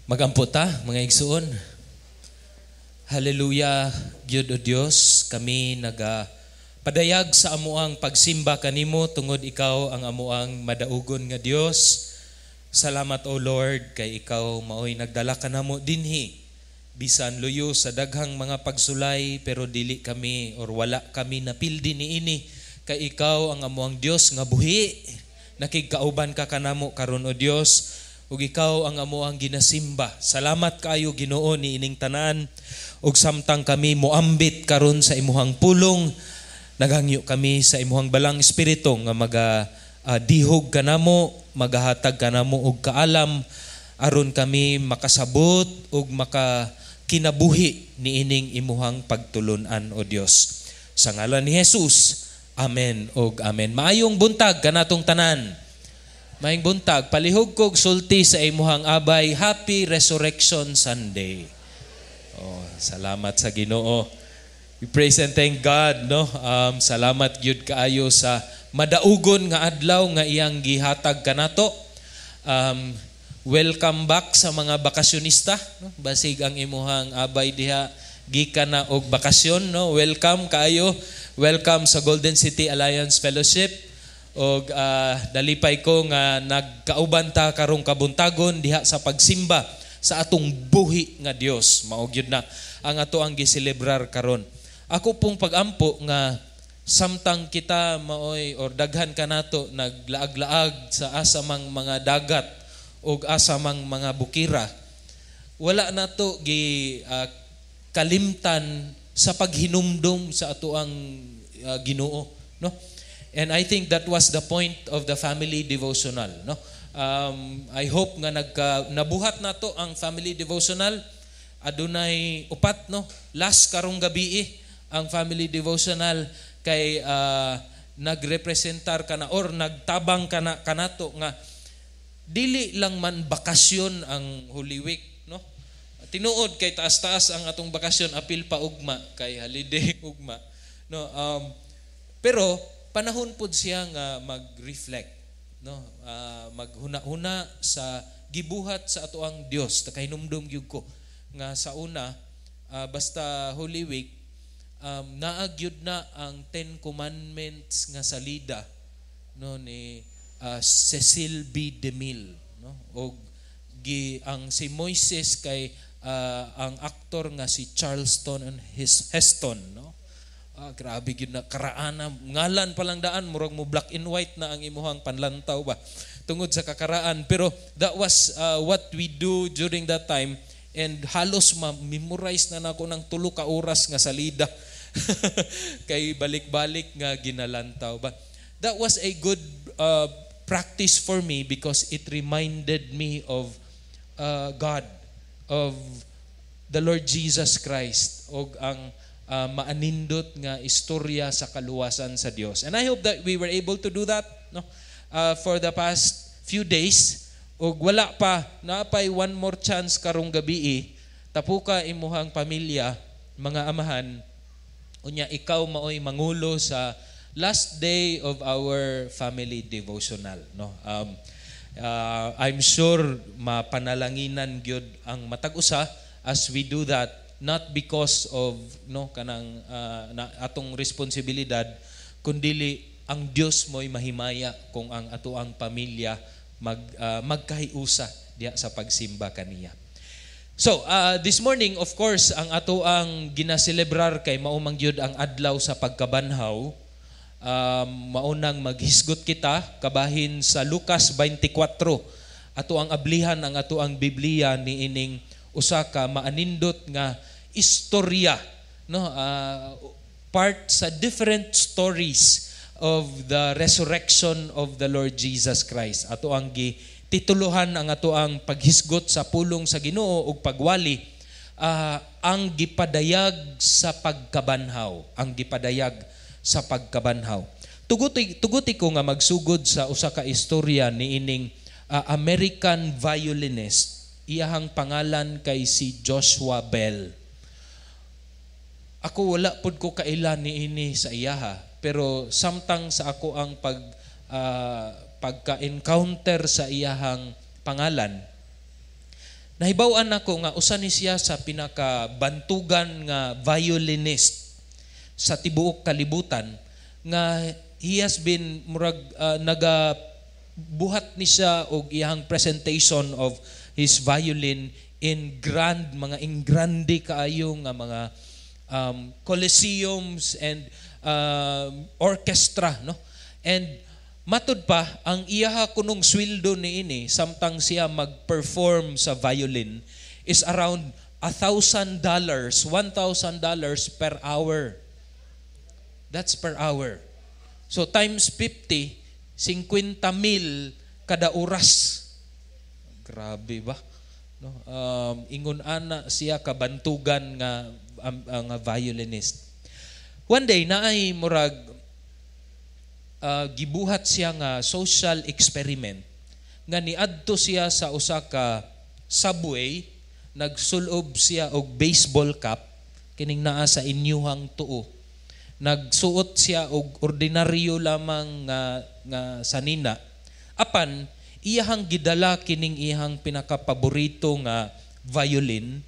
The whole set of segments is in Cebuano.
Magampo ta, mga igsuon. Hallelujah, gyud o Dios, kami naga padayag sa amuang pagsimba kanimo tungod ikaw ang amuang madaugon nga Dios. Salamat, O Lord, kay ikaw maoy nagdala kanamo dinhi. Bisan luyo sa daghang mga pagsulay, pero dili kami or wala kami napildi niini kay ikaw ang amuang Dios nga buhi. Nakigkauban ka kanamo karon, O Dios, ug ikaw ang amuang ginasimba. Salamat kaayo, Ginoo, niining tanan, ug samtang kami moambit karon sa imuhang pulong, naghangyo kami sa imuhang Balaang Espiritu nga maga dihog kanamo, magahatag kanamo og kaalam aron kami makasabot ug maka kinabuhi niining imuhang pagtulun-an, O Dios. Sa ngalan ni Jesus. Amen ug amen. Maayong buntag kanatong tanan. Maayong buntag, palihog kog sulti sa imuhang abay, Happy Resurrection Sunday. Oh, salamat sa Ginoo. We praise and thank God, no? Salamat gyud kaayo sa madaugon nga adlaw nga iyang gihatag kanato. Welcome back sa mga bakasyonista, no? Basig ang imuhang abay diha gikan na og bakasyon, no? Welcome kaayo. Welcome sa Golden City Alliance Fellowship. Og dalipay ko nga nagkauban ta karong kabuntagon diha sa pagsimba sa atong buhi nga Dios. Mao gyud na ang ato ang giselebrar karon. Ako pong pagampo nga samtang kita maoy or daghan kanato naglaag-laag sa asa mang mga dagat og asa mang mga bukira, wala nato gi kalimtan sa paghinumdum sa ato ang Ginoo, no? And I think that was the point of the family devotional, no? I hope nga nabuhat nato ang family devotional. Adunay upat, no? Last karong gabi eh, ang family devotional kay nagrepresentar kana or nagtabang kana kanato nga dili lang man bakasyon ang Holy Week, no? Tinuod kay taas-taas ang atong bakasyon, apil pa ugma kay holiday ugma, no? Pero panahon pud siya nga mag-reflect, no? Maghuna-huna sa gibuhat sa ato ang Dios. Nakahinumdum gyud ko nga sa una, basta Holy Week, naa gyud na ang Ten Commandments nga salida, no, ni Cecil B. DeMille, no? Og gi ang si Moises kay ang aktor nga si Charleston and his Heston, no? Ah, grabe gyud na karaana. Ngalan pa lang daan, murag mo black and white na ang imuhang panlantaw ba tungod sa kakaraan. Pero that was what we do during that time, and halos ma-memorize na nako ng 3 ka oras nga salida kay balik-balik nga ginalantaw. But that was a good practice for me because it reminded me of God, of the Lord Jesus Christ og ang maanindot nga istorya sa kaluwasan sa Dios. And I hope that we were able to do that, no, for the past few days. Og wala pa, napay one more chance karong gabi eh. Tapuka imuhang pamilya, mga amahan, unya ikaw maoy mangulo sa last day of our family devotional, no? I'm sure mapanalanginan gyud ang matag usa as we do that, not because of, no, kanang na atong responsibilidad, kundili ang Dios mo'y mahimaya kung ang ato ang pamilya magkahiusa diha sa pagsimba kaniya. So, this morning, of course, ang ato ang ginaselebrar kay mao man gyud ang adlaw sa pagkabanhaw. Maunang maghisgot kita kabahin sa Lucas 24. Ato ang ablihan ang ato ang Biblia niining usa ka maanindot nga istorya, no, part sa different stories of the resurrection of the Lord Jesus Christ. Ato ang gitituluhan ang ato ang paghisgot sa pulong sa Ginoo ug pagwali, ang gipadayag sa pagkabanhaw, ang gipadayag sa pagkabanhaw. Tuguti ko nga magsugod sa usa ka istorya niining American violinist. Iyahang pangalan kay si Joshua Bell. Ako, wala pud ko kaila niini sa iyaha, pero samtang sa ako ang pagka-encounter sa iyahang pangalan, Nahibaw-an nako nga usa ni siya sa pinakabantugan nga violinist sa tibuok kalibutan nga he has been murag naga buhat ni siya og iyang presentation of his violin in grand, mga ingrande kaayo nga mga coliseums and orchestra, no? And matud pa, ang iyaha kunong sweldo niini samtang siya mag-perform sa violin is around $1,000, $1,000 per hour. That's per hour. So times 50, 50 mil kada oras. Grabe ba, no? Ingon ana siya kabantugan nga violinist. One day, naay murag gibuhat siya nga social experiment nga niadto siya sa usa ka subway, nagsulob siya og baseball cap kining naa sa inyuhang tuo. Nagsuot siya og ordinaryo lamang nga sanina. Apan iyahang gidala kining iyahang pinakapaborito nga violin.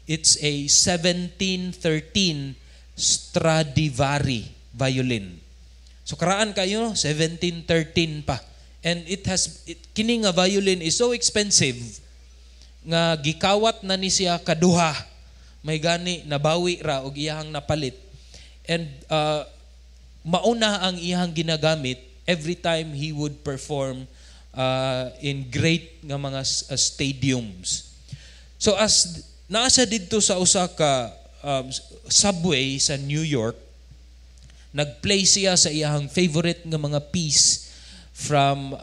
It's a 1713 Stradivari violin. So karaan kayo, 1713 pa. And kini nga violin is so expensive nga gikawat na ni siya kaduha. May gani nabawi ra og iyahang napalit. And mauna ang iyahang ginagamit every time he would perform in great nga mga stadiums. So as naa siya didto sa usa ka subway sa New York, nagplay siya sa iyahang favorite nga mga piece from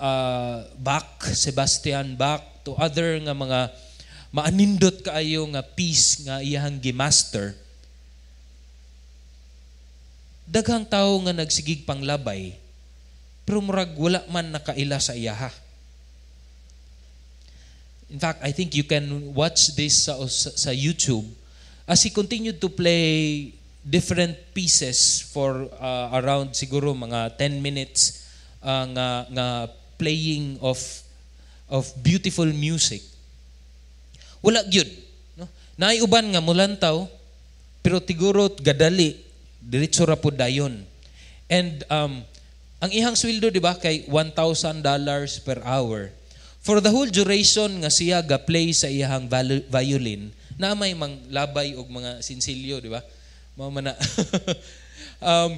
Bach, Sebastian Bach, to other nga mga maanindot kaayo nga piece nga iyahang gimaster. Daghang tawo nga nagsigig panglabay, pero murag wala man nakaila sa iyaha. In fact, I think you can watch this sa YouTube as he continued to play different pieces for around siguro mga 10 minutes nga playing of beautiful music. Wala gyud, no? Naay uban nga mulantaw, pero tiguro gadali, diretso ra pud dayon. And ang ihang sweldo, di ba, kay $1,000 per hour. For the whole duration nga siya ga-play sa iyahang violin, na may manglabay og mga sinsilyo, di ba? Mao man na.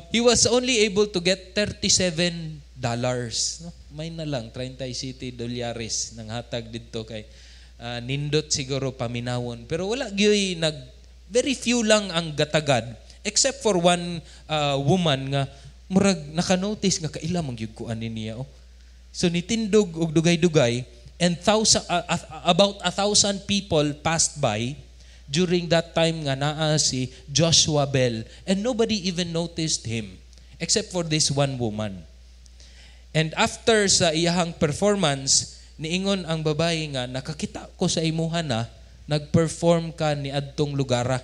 He was only able to get $37. No? May na lang 37 dolyares nang hatag didto kay nindot siguro paminawon. Pero wala gyoy nag very few lang ang gatagad except for one woman nga murag naka-notice nga kaila man gyud ko ani niya, oh. So nitindog og dugay-dugay and thousand about 1,000 people passed by during that time nga naa si Joshua Bell, and nobody even noticed him except for this one woman. And after sa iyahang performance, niingon ang babae nga, "Nakakita ko sa imuha na nag-perform ka ni adtong lugara."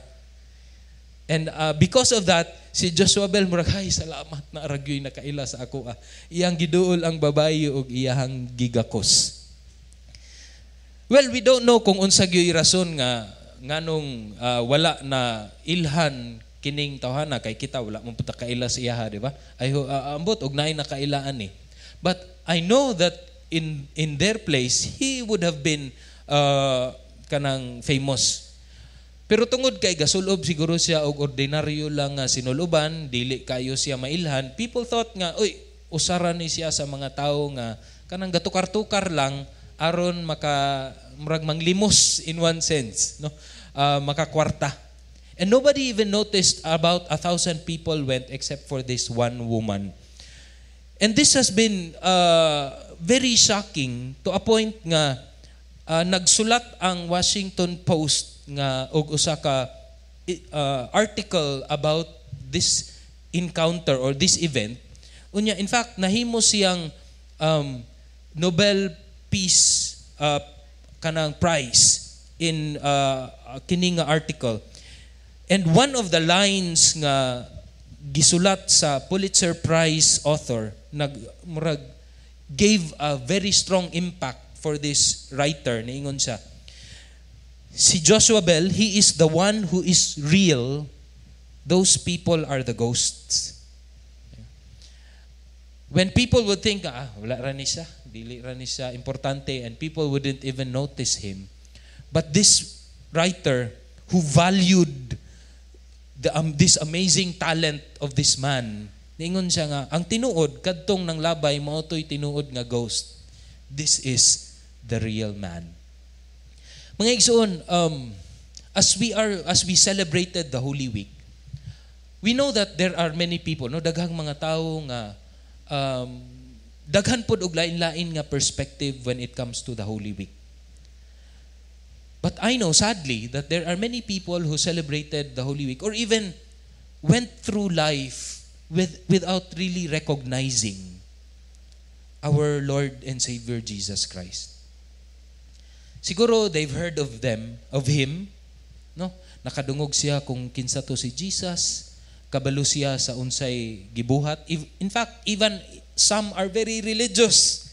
And because of that, si Joshua Bell murag, "Ay, salamat na aragyoy nakaila sa ako ah." Iyang giduol ang babae og iyahang gigakos. Well, we don't know kung unsa gyoy rason nga nganong wala na ilhan kining tawhana kay kita wala man pud ta kaila sa iyaha, di ba? Ay ambot og naay nakailaan ni. But I know that in their place he would have been kanang famous. Pero tungod kay gasulob siguro siya og ordinaryo lang nga sinuluban, dili kayo siya mailhan, people thought nga, "Uy, usara ni siya sa mga tao nga kanang gatukar-tukar lang aron maka murag manglimos in one sense, no? Makakwarta." And nobody even noticed about 1,000 people went except for this one woman. And this has been very shocking to a point nga nagsulat ang Washington Post nga og usa ka article about this encounter or this event. Unya, in fact, nahimo siyang Nobel Peace kanang prize in kini nga article. And one of the lines nga gisulat sa Pulitzer Prize author nag murag gave a very strong impact for this writer. Niingon siya, Si Joshua Bell, he is the one who is real. Those people are the ghosts. When people would think, "Ah, wala ra ni siya, dili ra ni siya importante," and people wouldn't even notice him. But this writer who valued this amazing talent of this man, niingon siya nga, ang tinuod, kadtong nanglabay, mao to'y tinuod nga ghost. This is the real man. Mga igsoon, as we celebrated the Holy Week, we know that there are many people, no, daghang mga tao nga daghan pod og lain-lain nga perspective when it comes to the Holy Week. But I know, sadly, that there are many people who celebrated the Holy Week or even went through life without really recognizing our Lord and Savior Jesus Christ. Siguro they've heard of him, no? Nakadungog siya kung kinsa to si Jesus, kabalo siya sa unsay gibuhat. In fact, even some are very religious.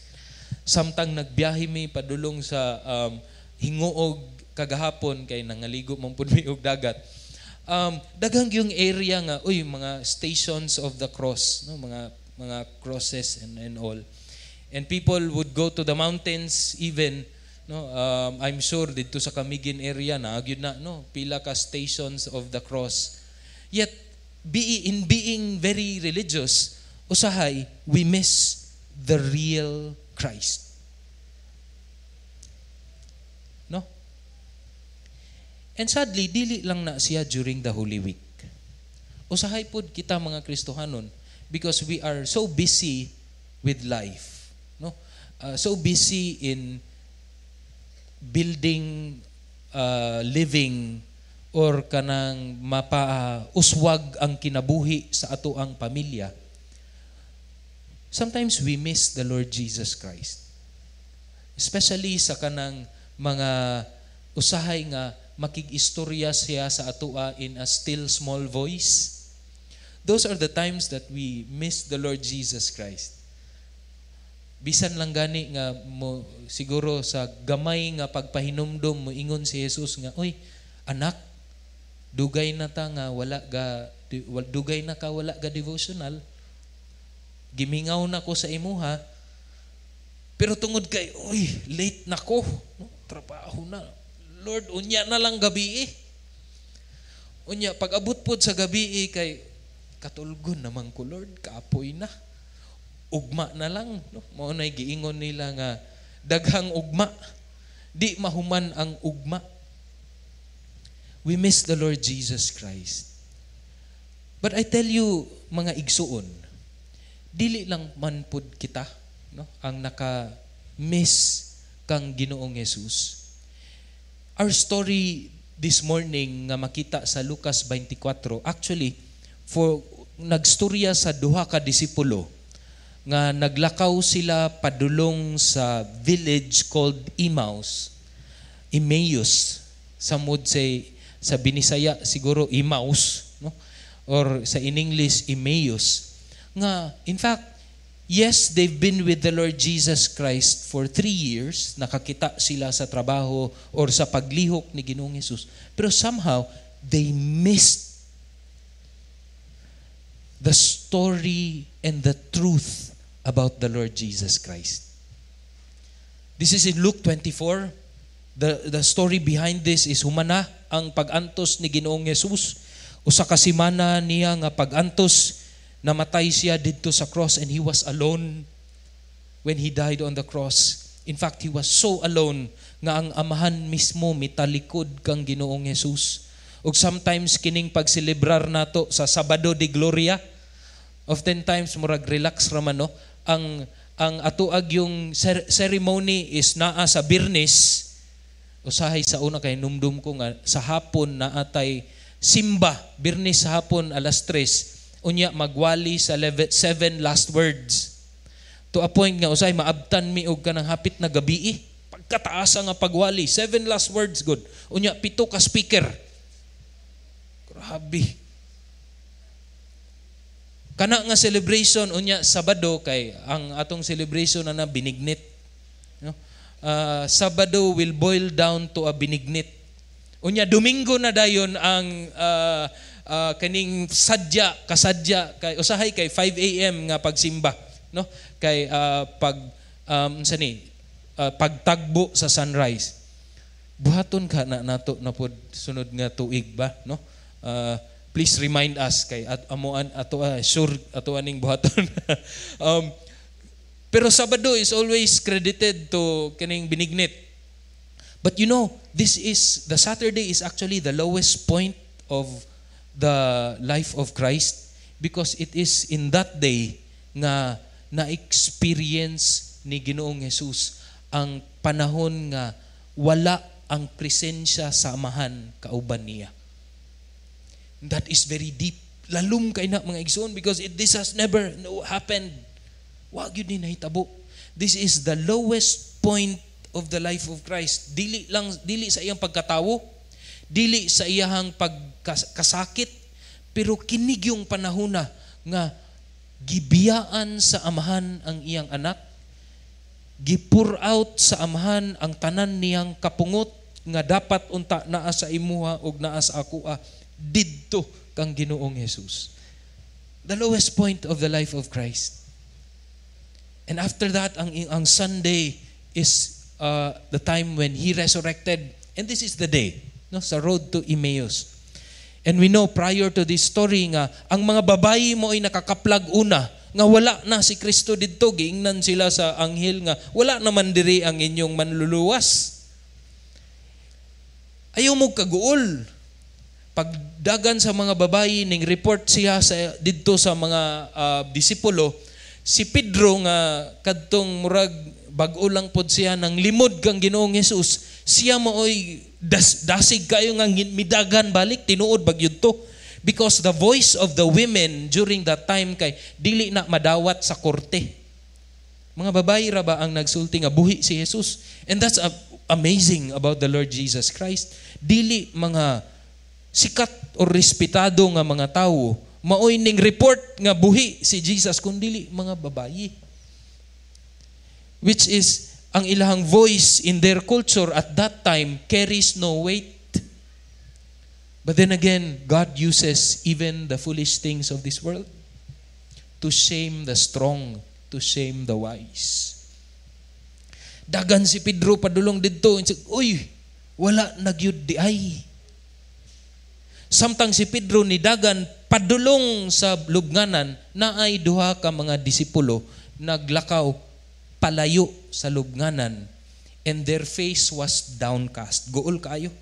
Samtang nagbiyahe mi padulong sa Gingoog kagahapon kay nangaligo man pud mi og dagat. Daghang yung area nga, uy, mga stations of the cross, no, mga crosses and all. And people would go to the mountains even, no, I'm sure didto sa Camiguin area na gyud na, no, pila ka stations of the cross. Yet in being very religious, usahay we miss the real Christ. No? And sadly, dili lang na siya during the Holy Week. Usahay pod kita mga Kristohanon because we are so busy with life, no? So busy in building, living or kanang mapa-uswag ang kinabuhi sa atoang pamilya. Sometimes we miss the Lord Jesus Christ. Especially sa kanang mga usahay nga makig-istorya siya sa atoa in a still small voice. Those are the times that we miss the Lord Jesus Christ. Bisan lang gani nga mo siguro sa gamay nga pagpahinumdom mo ingon si Jesus nga, "Oy anak, dugay na ta nga wala ga dugay na ka wala ga devotional. Gimingaw na ko sa imuha." Pero tungod kay, "Oy, late na ko, no, trabaho na. Lord, unya na lang gabi eh." Unya pag abot pod sa gabi eh, kay katulgon naman ko, Lord, kapoy na. Ugma na lang, no? Mao nay giingon nila nga daghang ugma. Di mahuman ang ugma. We miss the Lord Jesus Christ. But I tell you, mga igsuon, dili lang man pud kita, no, ang naka-miss kang Ginoong Jesus. Our story this morning nga makita sa Lucas 24, actually, for nagstorya sa duha ka disipulo nga naglakaw sila padulong sa village called Emmaus, Emmaus, some would say sa Binisaya siguro Emmaus, no? Or sa in English Emmaus. Nga in fact, yes, they've been with the Lord Jesus Christ for 3 years, nakakita sila sa trabaho or sa paglihok ni Ginoong Jesus. Pero somehow they missed the story and the truth about the Lord Jesus Christ. This is in Luke 24. The story behind this is humana ang pag-antos ni Ginoong Jesus. Usa ka semana niya nga pag-antos, namatay siya didto sa cross and he was alone when he died on the cross. In fact, he was so alone nga ang amahan mismo mitalikod kang Ginoong Jesus. Ug sometimes kining pagselebrar nato sa Sabado de Gloria, oftentimes murag relax ra man, no? Ang atoa gyung ceremony is naa sa Biyernes. Usahay sa una kay numdum ko nga sa hapon naa tay simba, Biyernes sa hapon alas 3, unya magwali sa seven last words. To a point nga usahay maabtan mi og kanang hapit na gabi pagkataasa nga pagwali, seven last words good. Unya pito ka speaker. Grabe. Kana nga celebration, unya Sabado kay ang atong celebration na na binignit. No? Sabado will boil down to a binignit. Unya Domingo na dayon ang kaning sadya kasadya kay usahay kay 5 a.m. nga pagsimba, no, kay pag unsa ni pagtagbo sa sunrise. Buhaton ka na nato na pod sunod nga tuig ba, no? Please remind us kay at amoan ato sure ato aning buhaton. Pero Sabado is always credited to kaning binignit. But this is the Saturday is actually the lowest point of the life of Christ because it is in that day nga na-experience ni Ginoong Jesus ang panahon nga wala ang presensya sa Amahan kauban niya. That is very deep. Lalom kay na, mga igsoon, because this has never, no, happened. Wa gyud ni nahitabo. This is the lowest point of the life of Christ. Dili lang, dili sa iyang pagkatawo, dili sa iyang pagkasakit, pero kini gyung panahona nga gibiyaan sa Amahan ang iyang anak, gi-pour out sa Amahan ang tanan niyang kapungot nga dapat unta naa sa imuha ug naa sa akoa didto kang Ginoong Jesus. The lowest point of the life of Christ. And after that, ang Sunday is the time when He resurrected. And this is the day, no, sa road to Emmaus. And we know prior to this story nga ang mga babayi mao'y nakakaplag una nga wala na si Kristo didto. Giingnan sila sa anghel nga wala naman diri ang inyong manluluwas. Ayaw mo kaguol. Pagdagan sa mga babayi, ning report siya sa didto sa mga disipulo, si Pedro nga kadtong murag bag-o lang pod siya nang limod kang Ginoong Hesus, siya maoy dasig kayo nga midagan balik, tinuod ba gyud to? Because the voice of the women during that time kay dili na madawat sa korte. Mga babayi ra ba ang nagsulti nga buhi si Jesus? And that's amazing about the Lord Jesus Christ. Dili mga sikat or respetado nga mga tawo maoy ning report nga buhi si Jesus, kun dili mga babayi. Which is ang ilahang voice in their culture at that time carries no weight. But then again, God uses even the foolish things of this world to shame the strong, to shame the wise. Dagan si Pedro padulong didto, "Uy, wala na gyud diay." Samtang si Pedro ni dagan padulong sa lubnganan, naay duha ka mga disipulo naglakaw palayo sa lubnganan and their face was downcast. Guol kaayo.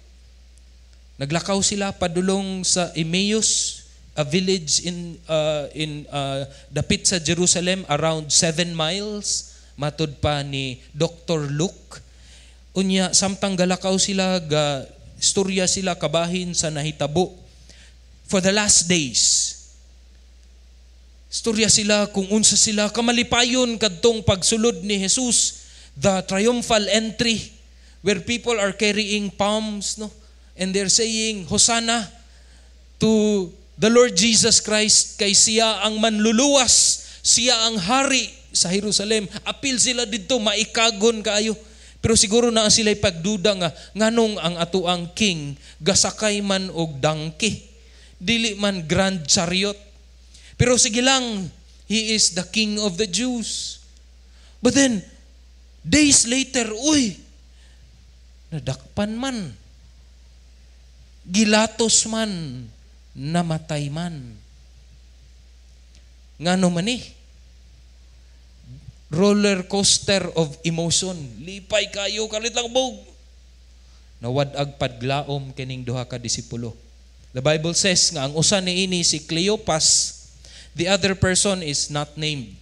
Naglakaw sila padulong sa Emmaus, a village in dapit sa Jerusalem, around 7 miles matud pa ni Dr. Luke. Unya samtang galakaw sila, ga istorya sila kabahin sa nahitabo for the last days. Istorya sila kung unsa sila kamalipayon kadtong pagsulod ni Jesus, the triumphal entry where people are carrying palms, no? And they're saying, "Hosanna to the Lord Jesus Christ," kay siya ang manluluwas, siya ang hari sa Jerusalem. Apil sila didto, maikagon kaayo. Pero siguro naa sila pagduda nga nganong ang atoang king gasakay man og donkey, dili man grand chariot. Pero sige lang, he is the King of the Jews. But then, days later, uy, nadakpan man. Gilatos man, namatay man. Ngano man eh? Roller coaster of emotion. Lipay kayo, kalit lang bog. Nawad-ag padglaom kining duha ka disipulo. The Bible says nga ang usa niini si Cleopas, the other person is not named.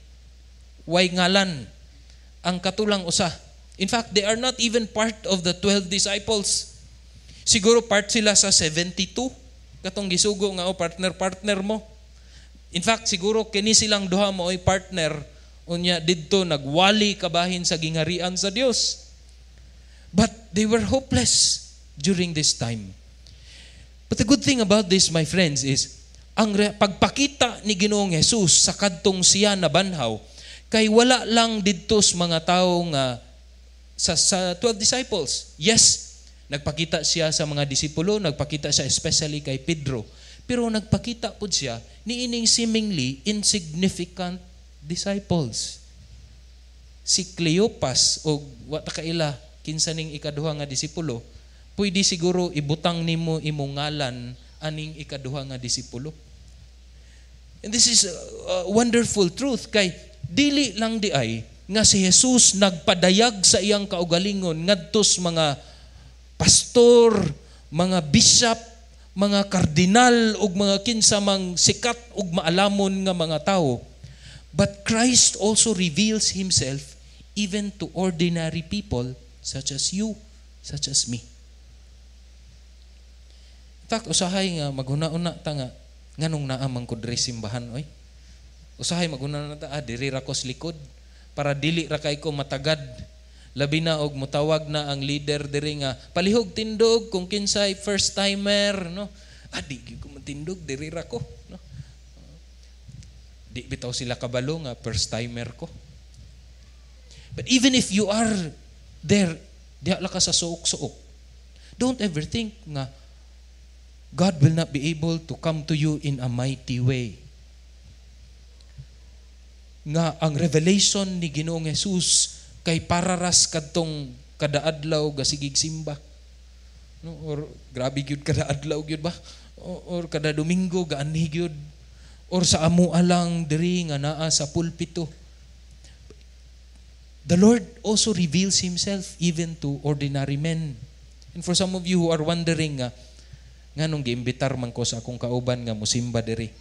Way ngalan ang katulang usa. In fact, they are not even part of the 12 disciples. Siguro part sila sa 72. Katong gisugo nga o partner partner mo. In fact, siguro kini silang duha mao'y partner, unya didto nagwali kabahin sa gingharian sa Dios. But they were hopeless during this time. But the good thing about this, my friends, is ang pagpakita ni Ginoong Jesus sa kadtong siya nabanhaw, kay wala lang didto sa mga tao nga sa 12 disciples. Yes, Nagpakita siya sa mga disipulo, nagpakita siya especially kay Pedro. Pero nagpakita pud siya niining seemingly insignificant disciples. Si Cleopas og wa ta kaila kinsa ning ikaduha nga disipulo, pwede siguro ibutang nimo imong ngalan aning ikaduha nga disipulo. And this is a wonderful truth kay dili lang diay nga si Jesus nagpadayag sa iyang kaugalingon ngadto sa mga pastor, mga bishop, mga kardinal ug mga kinsa mang sikat ug maalamon nga mga tawo. But Christ also reveals himself even to ordinary people such as you, such as me. In fact, usahay nga maghuna-una ta nga nganong naa man ko diri simbahan oy. Usahay maghuna-una ta, ah, diri ra ko sa likod para dili ra kay ko matagad. Labi na og mutawag na ang leader diri nga palihog tindog kung kinsay first timer, no. Ah, di gyud ko matindog, diri ra ko, no. Di bitaw sila kabalo nga first timer ko. But even if you are there, diha la ka sa suok-suok. Don't ever think nga God will not be able to come to you in a mighty way. Nga ang revelation ni Ginoong Jesus kay para ras kadtong kada adlaw gasigig simba. No, or grabe gyud kada adlaw gyud ba? Or kada Domingo gaanhi gyud, or sa amo alang diri nga naa sa pulpito. The Lord also reveals Himself even to ordinary men. And for some of you who are wondering nga, nganong giimbitar man ko sa akong kauban nga musimba diri?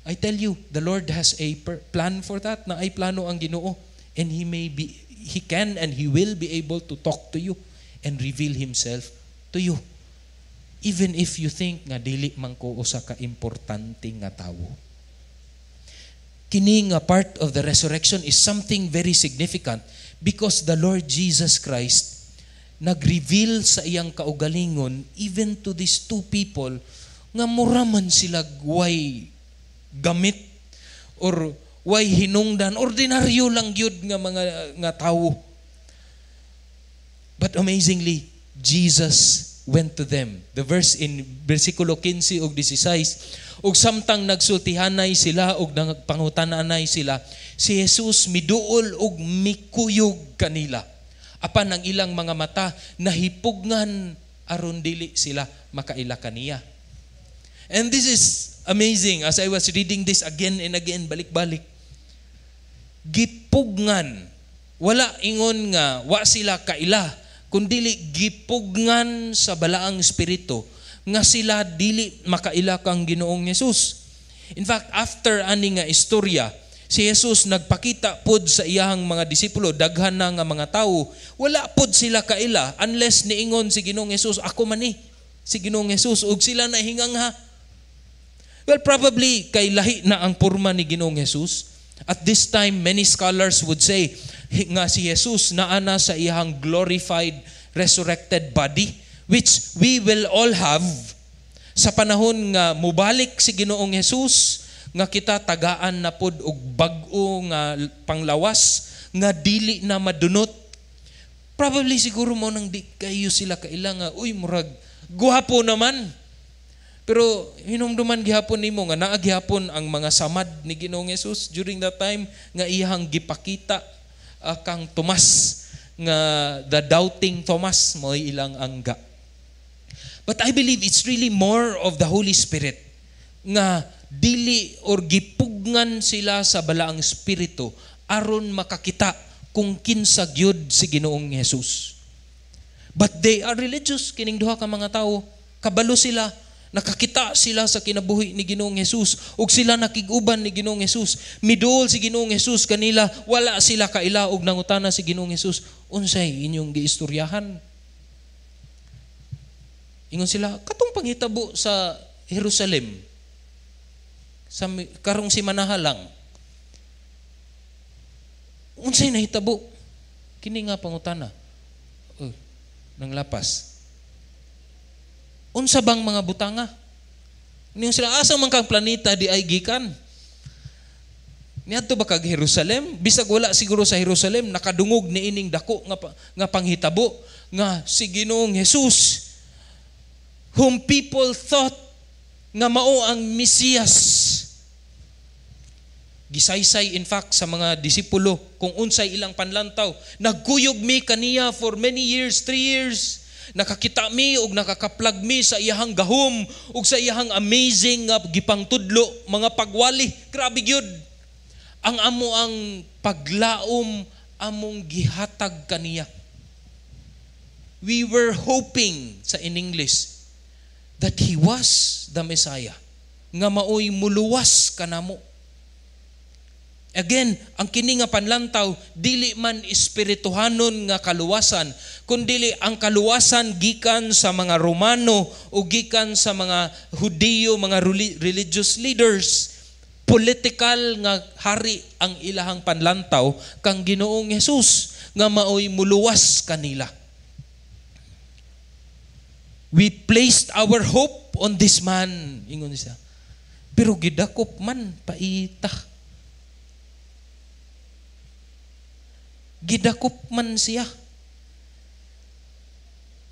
I tell you, the Lord has a plan for that, na ay plano ang Ginoo. And He can and He will be able to talk to you and reveal Himself to you. Even if you think nga dili man ko usa ka importante nga tawo. Kini nga part of the resurrection is something very significant because the Lord Jesus Christ nag-reveal sa iyang kaugalingon even to these two people nga mura man sila way gamit or way hinungdan, ordinaryo lang gyud nga mga nga tawo. But amazingly, Jesus went to them. The verse in versikulo 15 ug 16, "Ug samtang nagsultihanay sila ug nagpangutananay sila, si Jesus miduol ug mikuyog kanila. Apan ang ilang mga mata nahipugngan aron dili sila makaila kaniya." And this is amazing as I was reading this again and again, balik-balik. Gipugngan. Wala ingon nga wa sila kaila, kundili gipugngan sa balaang espiritu nga sila dili makaila kang Ginoong Hesus. In fact, after ani nga istorya, si Jesus nagpakita pod sa iyahang mga disipulo, daghan na nga mga tawo, wala pod sila kaila unless niingon si Ginoong Hesus, "Ako man ni si Ginoong Hesus," ug sila nahingangha. Well, probably kay lahi na ang porma ni Ginoong Hesus. At this time, many scholars would say nga si Jesus naa na sa iyang glorified, resurrected body, which we will all have sa panahon nga mubalik si Ginoong Hesus, nga kita tagaan na pod og bag-o nga panglawas nga dili na madunot. Probably siguro mo nang di kayo sila kaila nga, uy, murag guwapo naman. Pero hinumduman gihapon nimo nga naa gihapon ang mga samad ni Ginoong Hesus during that time nga iyang gipakita kang Tomas, nga the doubting Thomas mo'y ilang angga. But I believe it's really more of the Holy Spirit nga dili or gipugngan sila sa balaang espiritu aron makakita kung kinsa gyud si Ginoong Hesus. But they are religious kining duha ka mga tawo. Kabalo sila, nakakita sila sa kinabuhi ni Ginoong Hesus ug sila nakig-uban ni Ginoong Hesus. Miduol si Ginoong Hesus kanila, wala sila kaila ug nangutana si Ginoong Hesus, "Unsay inyong giistoryahan?" Ingon sila, "Katong panghitabo sa Jerusalem sa karong simanaha lang." "Unsay nahitabo?" Kini nga pangutana. Oh, nang lapas. "Unsa bang mga butanga?" Niyo sila, "Asa man kang planeta di ay gikan? Niadto ba kag Jerusalem?" Bisag wala siguro sa Jerusalem, nakadungog ni ining dako nga panghitabo nga si Ginoong Hesus Whom people thought nga mao ang Mesiyas. Gisaysay, in fact, sa mga disipulo kung unsay ilang panlantaw. Nagkuyog mi kaniya for many years, 3 years. Nakakita mi og nakakaplag mi sa iyahang gahom ug sa iyahang amazing nga gipangtudlo, mga pagwali. Grabe gyud. Ang amo ang paglaom among gihatag kaniya. We were hoping, sa in English, that he was the Messiah nga maoy muluwas kanamo. Again, ang kini nga panlantaw dili man espirituhanon nga kaluwasan, kundili ang kaluwasan gikan sa mga Romano o gikan sa mga Hudiyo, mga religious leaders. Political nga hari ang ilahang panlantaw kang Ginoong Hesus nga maoy muluwas kanila. "We placed our hope on this man," ingon siya. "Pero gidakop man paita. Gidakop man siya."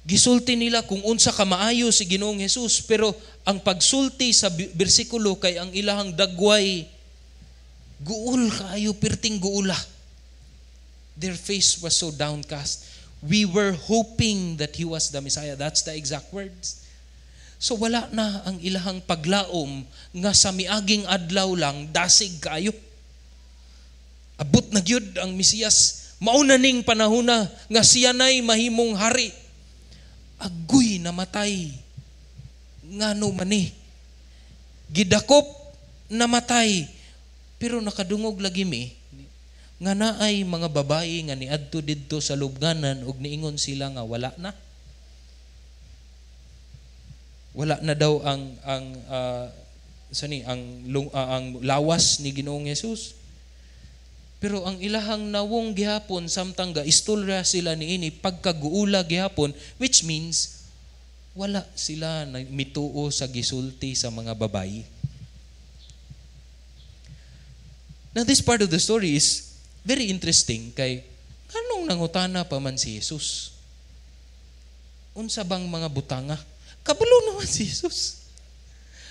Gisulti nila kung unsa ka maayo si Ginoong Hesus, pero ang pagsulti sa bersikulo kay ang ilahang dagway guol kaayo, perting guula. Their face was so downcast. "We were hoping that he was the Messiah." That's the exact words. So wala na ang ilahang paglaom nga sa miaging adlaw lang dasig kaayo. Abot na gyud ang Mesiyas. Mauna ning panahona nga siya nay mahimong hari. Agoy, namatay. Ngano man ni? Gidakop, namatay. Pero nakadungog lagi mi nga naay mga babae nga niadto didto sa lubnganan ug niingon sila nga wala na. Wala na daw ang sani ang lawas ni Ginoong Hesus. Pero ang ilahang nawong gihapon samtang ga istorya sila niini, pagkaguula gihapon, which means wala sila na mituo sa gisulti sa mga babayi. Now, this part of the story is very interesting kay nganong nangutana pa man si Jesus? Unsa bang mga butanga? Kabalo naman si Jesus.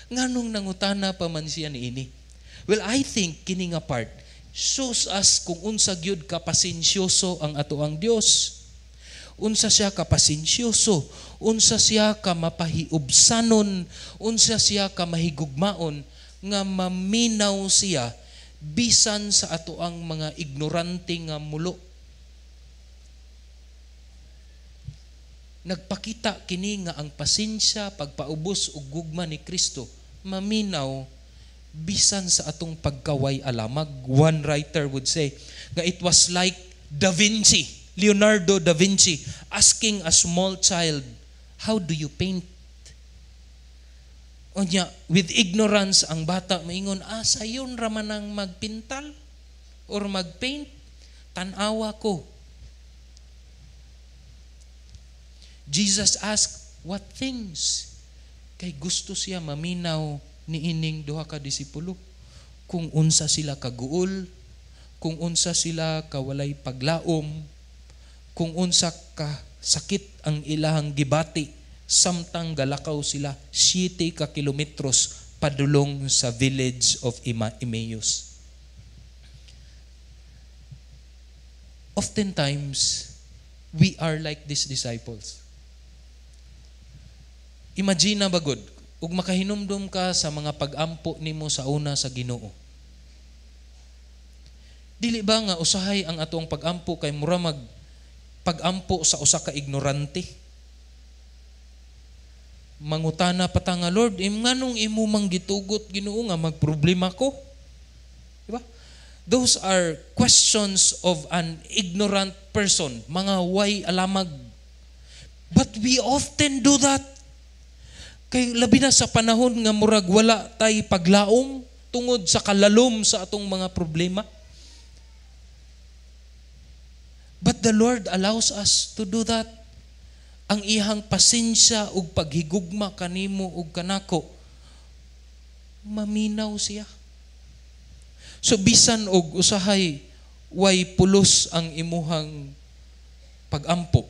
Nganong nangutana pa man siya niini? Well, I think kini nga part shows us kung unsa gyud kapasensyoso ang atoang Dios. Unsa siya kapasensyoso, unsa siya ka mapahiubsanon, unsa siya ka mahigugmaon nga maminaw siya bisan sa atoang mga ignorante nga mulo. Nagpakita kini nga ang pasensya, pagpaubos ug gugma ni Kristo maminaw bisan sa atong pagkaway alamag. One writer would say nga it was like Da Vinci, Leonardo da Vinci, asking a small child, "How do you paint?" Unya, with ignorance, ang bata maingon, "Sayon raman ang magpintal or magpaint, tan-awa ko." Jesus asked, "What things?" Kay gusto siya maminaw niining duha ka disipulo. Kung unsa sila kaguol, kung unsa sila kawalay paglaom, kung unsa ka sakit ang ilahang gibati samtang galakaw sila 7 ka kilometros padulong sa village of Emmaus. Oftentimes, we are like these disciples. Imagine na bagod, ug makahinumdum ka sa mga pag-ampo nimo sa una sa Ginoo. Dili ba nga usahay ang atong pag-ampo kay mura mag pag-ampo sa usa ka ignorante? Mangutana pa ta nga, "Lord, nganong imo mang gitugot, Ginoo, nga magproblema ko?" Diba? Those are questions of an ignorant person, mga way alamag. But we often do that. Kay labi na sa panahon nga murag wala tay paglaom tungod sa kalalom sa atong mga problema. But the Lord allows us to do that. Ang iyang pasensya ug paghigugma kanimo ug kanako, maminaw siya. So bisan og usahay way pulos ang imuhang pagampo,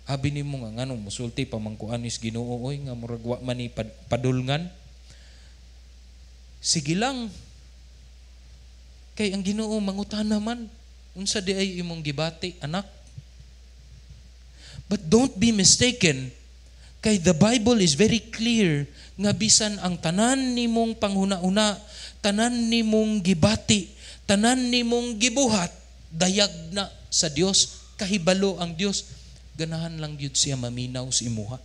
Abi nimo nga nganong musulti pa man ko anis Ginoo oy, nga murag wa man ni padulngan. Sige lang. Kay ang Ginoo mangutana man, "Unsa di ay imong gibati, anak?" But don't be mistaken, kay the Bible is very clear nga bisan ang tanan nimong panghuna-una, tanan nimong gibati, tanan nimong gibuhat, dayag na sa Dios, kahibalo ang Dios, ganahan lang gyud siya maminaw sa imuha.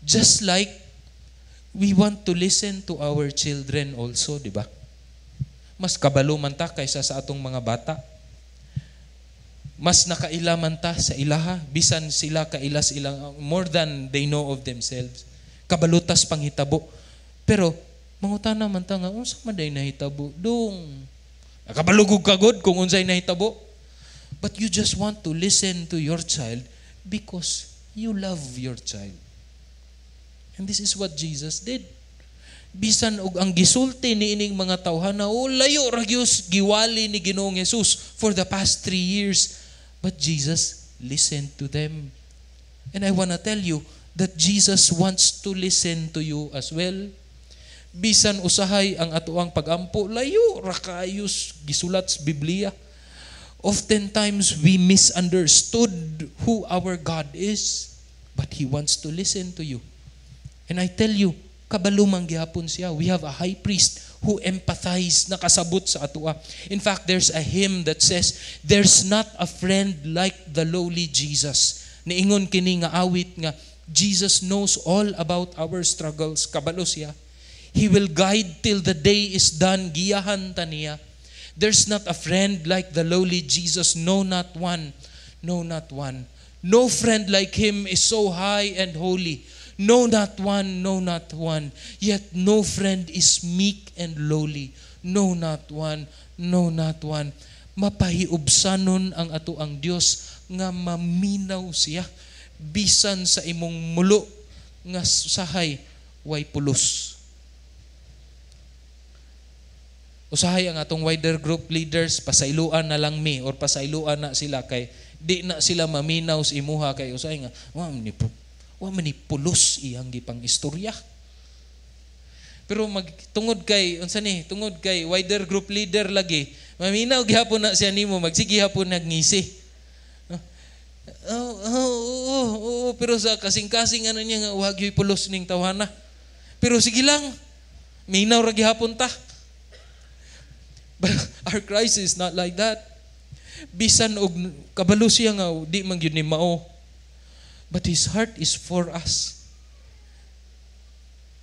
Just like we want to listen to our children also, di ba? Mas kabalo man ta kaysa sa atong mga bata. Mas nakaila man ta sa ilaha, bisan sila kaila sa ilang, more than they know of themselves. Kabalo tas panghitabo. Pero mangutana man ta nga, "Unsa man day nahitabo, dong?" Kabalo gud ka gud kung unsay nahitabo. But you just want to listen to your child because you love your child. And this is what Jesus did. Bisan og ang gisulti ni ining mga tawhana, oh, layo ra gyud giwali ni Ginoong Jesus for the past 3 years. But Jesus listened to them. And I wanna tell you that Jesus wants to listen to you as well. Bisan usahay ang atoang pagampo, layo ra kaayo gisulat sa Biblia. Oftentimes we misunderstood who our God is, but He wants to listen to you. And I tell you, kabalo man gihapon siya. We have a high priest who empathize, nakasabot sa atoa. In fact, there's a hymn that says, "There's not a friend like the lowly Jesus." Niingon kini nga awit nga Jesus knows all about our struggles. Kabalo siya. He will guide till the day is done. Giyahan ta niya. There's not a friend like the lowly Jesus. No, not one. No, not one. No friend like him is so high and holy. No, not one. No, not one. Yet no friend is meek and lowly. No, not one. No, not one. Mapahiubsanon ang ato ang Dios nga maminaw siya bisan sa imong mulo nga sahay way pulos. Usahay ang atong wider group leaders, pasayloan na lang mi or pasayloan na sila kay di na sila maminaw sa imuha, kay usahay nga wa man ni pulos iyang gipang istorya. Pero mag tungod kay unsa ni, tungod kay wider group leader lagi, maminaw gihapon na siya nimo, magsige hapon nagngisi. Oh, pero sa kasing-kasing ano niya nga wa gyud pulos ning tawhana. Pero sige lang, minaw ra gihapon ta. But our Christ is not like that. Bisan og kabalo siya nga di man gyud ni mao. But his heart is for us.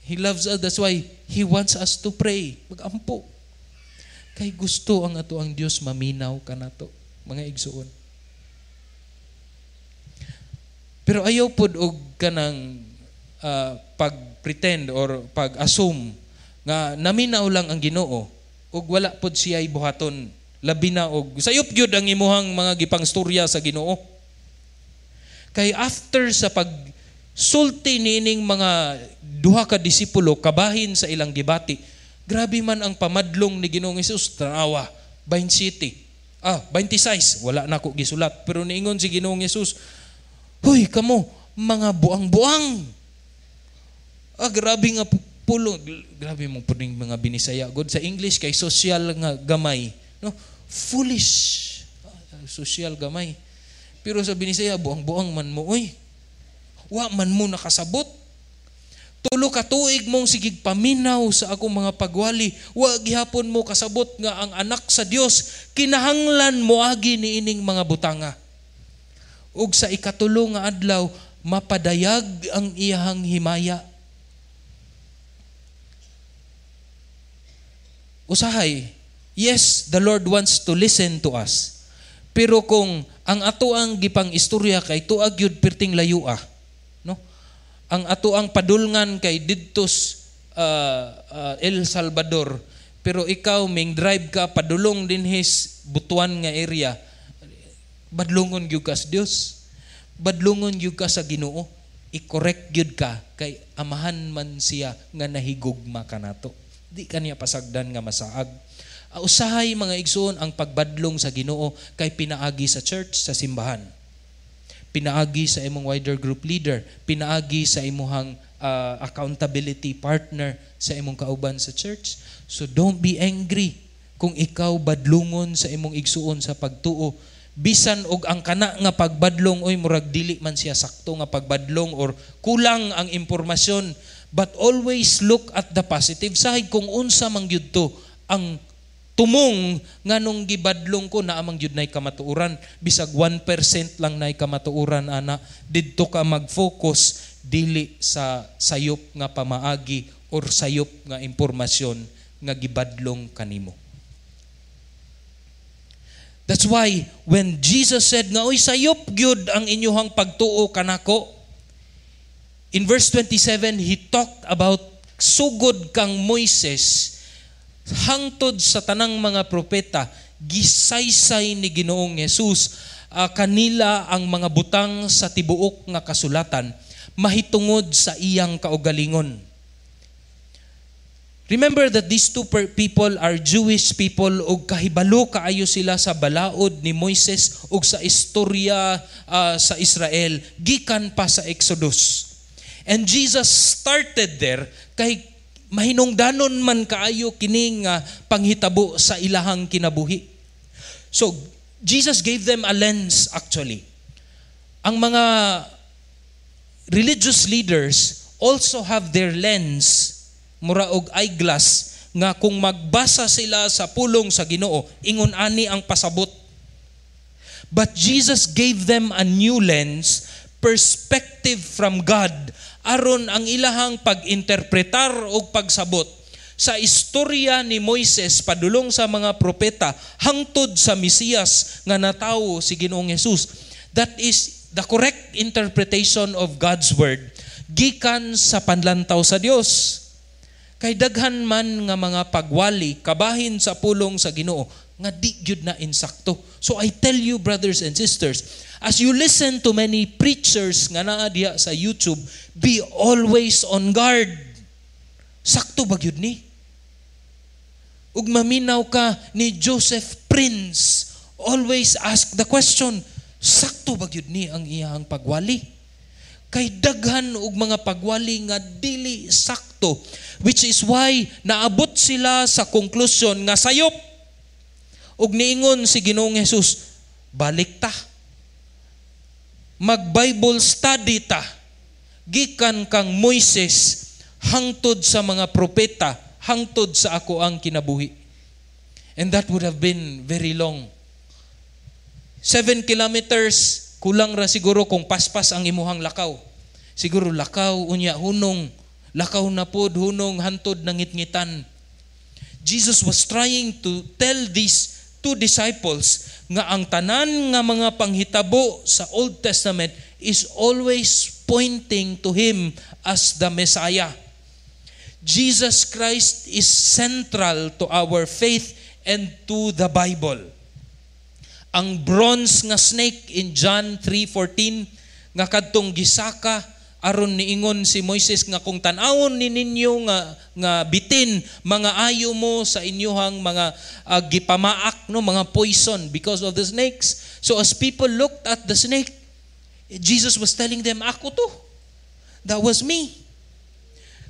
He loves us. That's why he wants us to pray. Magampo. Kay gusto ang ato ang Dios maminaw kanato, mga igsuon. Pero ayaw pod og kanang pag-pretend or pag-assume nga naminaw lang ang Ginoo ug wala pod siya buhaton, labi na og sayop gyud ang imuhang mga gipangstorya sa Ginoo. Kay after sa pagsulti niining mga duha ka disipulo kabahin sa ilang gibati, grabe man ang pamadlong ni Ginoong Hesus. Tanawa, 27. Ah, 26, wala na ko gisulat. Pero niingon si Ginoong Hesus, "Huy, kamo, mga buang-buang." Ah, grabe nga pulo. Grabe mong puning mga Binisaya. God, sa English, kay social nga gamay. No? Foolish. Ah, social gamay. Pero sa Binisaya, "Buang-buang man mo, uy. Wa man mo nakasabot. 3 ka tuig mong sigig paminaw sa akong mga pagwali. Wa gihapon mo kasabot nga ang anak sa Dios kinahanglan moagi niining mga butanga. Ug sa ikatulo nga adlaw mapadayag ang iyahang himaya." Usahay, yes, the Lord wants to listen to us. Pero kung ang ato ang gipang istorya kay tuag yun perting layua, no? Ang ato ang padulngan kay didtos El Salvador, pero ikaw ming drive ka padulong dinhis Butuan nga area, badlungon gyud ka sa Dios. Badlungon gyud ka sa Ginoo. I-correct gyud ka kay amahan man siya nga nahigugma kanato. Di kaniya pasagdan nga masaag. Usahay, mga igsoon, ang pagbadlong sa Ginoo kay pinaagi sa church, sa simbahan. Pinaagi sa imong wider group leader, pinaagi sa imuhang accountability partner, sa imong kauban sa church. So don't be angry kung ikaw badlungon sa imong igsuon sa pagtuo, bisan og ang kana nga pagbadlong, oy, murag dili man siya sakto nga pagbadlong or kulang ang impormasyon. But always look at the positive side kung unsa man gyud to ang tumong, nganong gibadlong ko, naa man gyud nay kamatuoran, bisag 1% lang nay kamatuoran ana. Didto ka mag-focus, dili sa sayop nga pamaagi or sayop nga impormasyon nga gibadlong kanimo. That's why when Jesus said nga, "Oy, sayop gyud ang inyuhang pagtuo kanako," in verse 27 he talked about sugod kang Moises hangtod sa tanang mga propeta, gisaysay ni Ginoong Jesus kanila ang mga butang sa tibuok nga kasulatan mahitungod sa iyang kaugalingon. Remember that these two people are Jewish people ug kahibalo kaayo sila sa balaod ni Moises ug sa istorya sa Israel gikan pa sa Exodus. And Jesus started there kay mahinungdanon man kaayo kining panghitabo sa ilahang kinabuhi. So Jesus gave them a lens, actually. Ang mga religious leaders also have their lens, mura og eyeglass, nga kung magbasa sila sa pulong sa Ginoo, ingon ani ang pasabot. But Jesus gave them a new lens, perspective from God, aron ang ilahang pag-interpretar og pagsabot sa istorya ni Moises padulong sa mga propeta hangtod sa Mesiyas nga natawo si Ginoong Hesus. That is the correct interpretation of God's word gikan sa panlantaw sa Dios. Kay daghan man nga mga pagwali kabahin sa pulong sa Ginoo nga di gyud na insakto. So I tell you, brothers and sisters, as you listen to many preachers nga naa diha sa YouTube, be always on guard. Sakto ba gyud ni? Ug maminaw ka ni Joseph Prince, always ask the question, sakto ba gyud ni ang iyang pagwali? Kay daghan og mga pagwali nga dili sakto, which is why naabot sila sa konklusyon nga sayop. Ug niingon si Ginoong Hesus, "Balik ta. Mag Bible study ta. Gikan kang Moises hangtod sa mga propeta, hangtod sa ako ang kinabuhi." And that would have been very long. 7 kilometers, kulang ra siguro kung paspas ang imuhang lakaw. Siguro lakaw, unya hunong, lakaw na pod, hunong, hantod nangitngitan. Jesus was trying to tell these two disciples nga ang tanan nga mga panghitabo sa Old Testament is always pointing to Him as the Messiah. Jesus Christ is central to our faith and to the Bible. Ang bronze nga snake in John 3:14 nga kadtong gisaka aron niingon si Moises nga kung tan-awon ni ninyo nga bitin, mga ayo mo sa inyuhang mga gipamaak, no, mga poison because of the snakes. So as people looked at the snake, Jesus was telling them, "Ako to. That was me."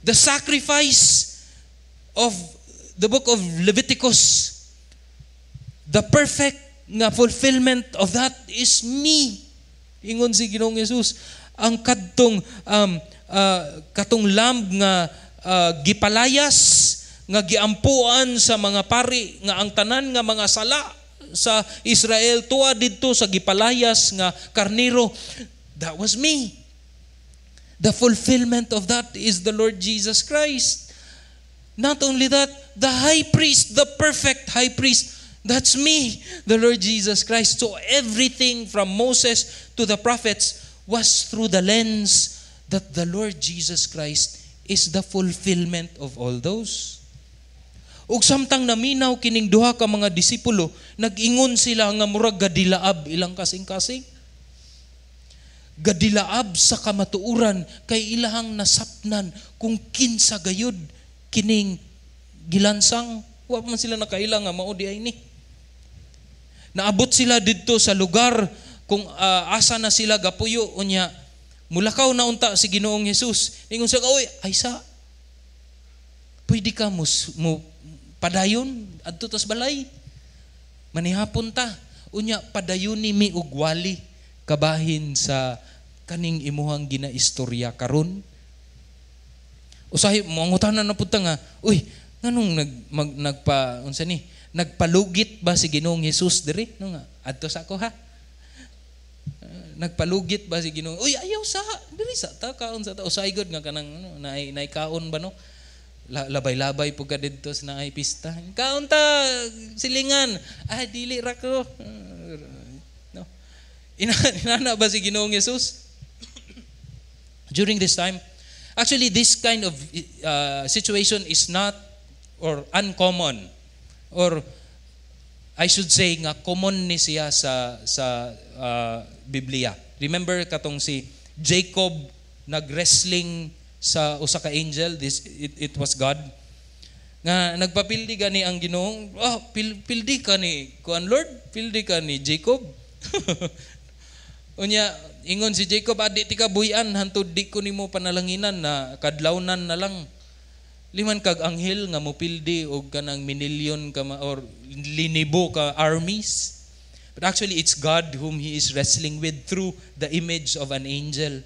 The sacrifice of the book of Leviticus, the perfect nga fulfillment of that is me. Ingon si Ginoong Jesus, ang kadtong katong lamb nga gipalayas nga giampuan sa mga pari, nga ang tanan nga mga sala sa Israel tuwa didto sa gipalayas nga karnero, that was me. The fulfillment of that is the Lord Jesus Christ. Not only that, the high priest, the perfect high priest, that's me, the Lord Jesus Christ. So everything from Moses to the prophets was through the lens that the Lord Jesus Christ is the fulfillment of all those. Ug samtang naminaw kining duha ka mga disipulo, nag-ingon sila nga murag gadilaab ilang kasing-kasing. Gadilaab sa kamatuoran kay ilahang nasapnan kung kinsa gayud kining gilansang. Wa man sila nakaila nga mao di ay ni. Naabot sila didto sa lugar kung asa na sila gapuyo. Unya mulakaw na unta si Ginoong Hesus. Ingon siya, "Oy, ay sa pwede ka mo padayon adto tas balay. Manihapon ta. Unya padayon ni mi og wali kabahin sa kaning imuhang ginaistorya karon." Usahay mangutana na pud ta nga, "Uy, nganong nagpa unsa ni? Nagpalugit ba si Ginoong Hesus diri?" No nga, "Adto sa ako ha." Nagpalugit ba si Ginoo? "Uy, ayaw sa diri sa ta, kaon sa ta." Usahay gud nga kanang ano, naay kaon ba, no? Labay-labay pud ka didto sa naay pista. "Kaon ta, silingan." "Ah, dili ra ko." No. Inana ba si Ginoong Hesus during this time? Actually, this kind of situation is not or uncommon, or I should say nga common ni siya sa Biblia. Remember katong si Jacob nag-wrestling sa usa ka angel, this it was God. Nga nagpapildi gani ang Ginoo, "Oh, pildi ka ni kuan, Lord, pildi ka ni Jacob." Unya ingon si Jacob, "Adi ti ka buy-an hantud di ko nimo panalanginan na kadlawnan na lang." Liman kag anghel nga mupildi og kanang minilyon ka or linibo ka armies. But actually, it's God whom he is wrestling with through the image of an angel.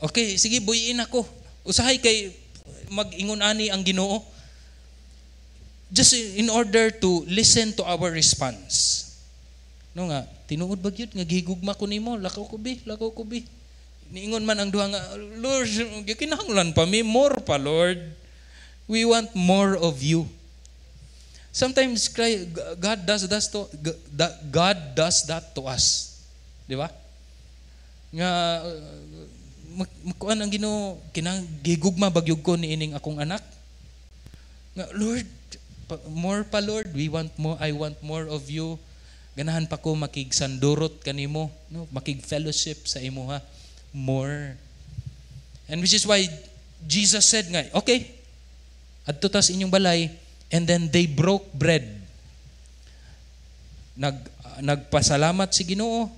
"Okay, sige, buyin ako." Usahay kay mag-ingon ani ang Ginoo. Just in order to listen to our response. No nga, "Tinuod ba gyud nga gigugma ko nimo? Lakaw ko bi, lakaw ko bi." Niingon man ang duha nga, "Lord, gikinahanglan pa mi more pa, Lord. We want more of you." Sometimes God does that to us. Di ba? Nga makuan ang Ginoo, kinang gigugma bagyog ko ni ining akong anak. Nga, "Lord, more pa, Lord, we want more, I want more of you. Ganahan pa ko makigsandurot kanimo, no? Makig-fellowship sa imuha more." And which is why Jesus said nga, "Okay, adto tas inyong balay," and then they broke bread. Nagpasalamat si Ginoo,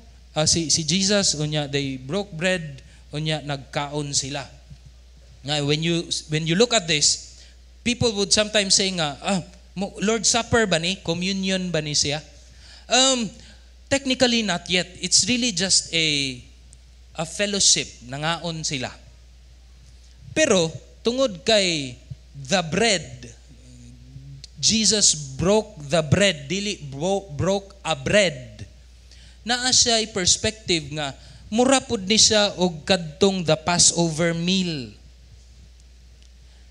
si Jesus, unya they broke bread, unya nagkaon sila. Nga when you look at this, people would sometimes say nga, "Ah, Lord's Supper ba ni? Communion ba ni siya?" Technically not yet. It's really just a fellowship, nangaon sila. Pero tungod kay the bread, Jesus broke the bread, dili broke a bread. Naa siya perspective nga mura pud ni siya og kadtong the Passover meal.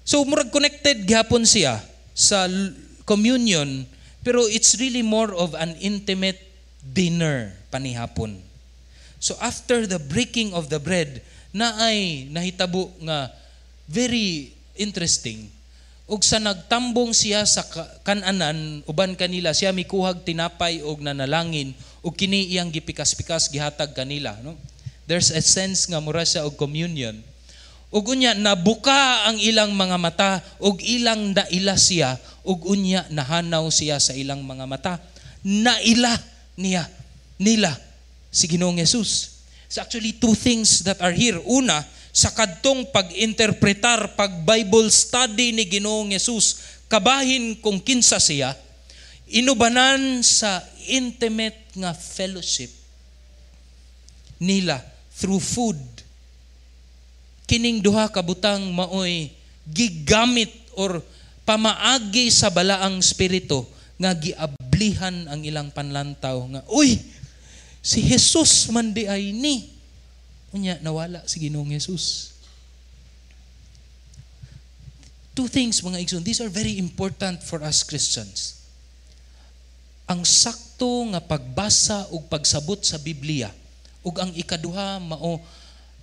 So murag connected gihapon siya sa communion, pero it's really more of an intimate dinner panihapon. So after the breaking of the bread, naay nahitabo nga very interesting. Ug sa nagtambong siya sa kananan uban kanila, siya mikuhag tinapay og nanalangin, ug kini iyang gipikas-pikas, gihatag kanila, no? There's a sense nga mura siya og communion. Ug unya nabuka ang ilang mga mata ug ilang naila siya, ug unya nahanaw siya sa ilang mga mata. Naila niya nila si Ginoong Jesus. It's actually two things that are here. Una, sa kadtong pag-interpretar, pag-Bible study ni Ginoong Jesus, kabahin kung kinsa siya, inubanan sa intimate nga fellowship nila through food. Kining duha ka butang maoy gigamit or pamaagi sa balaang spirito nga giablihan ang ilang panlantaw nga, "Uy, si Jesus man di ay ni." Unya nawala si Ginoong Jesus. Two things, mga igsoon, these are very important for us Christians. Ang sakto nga pagbasa ug pagsabot sa Biblia, ug ang ikaduha mao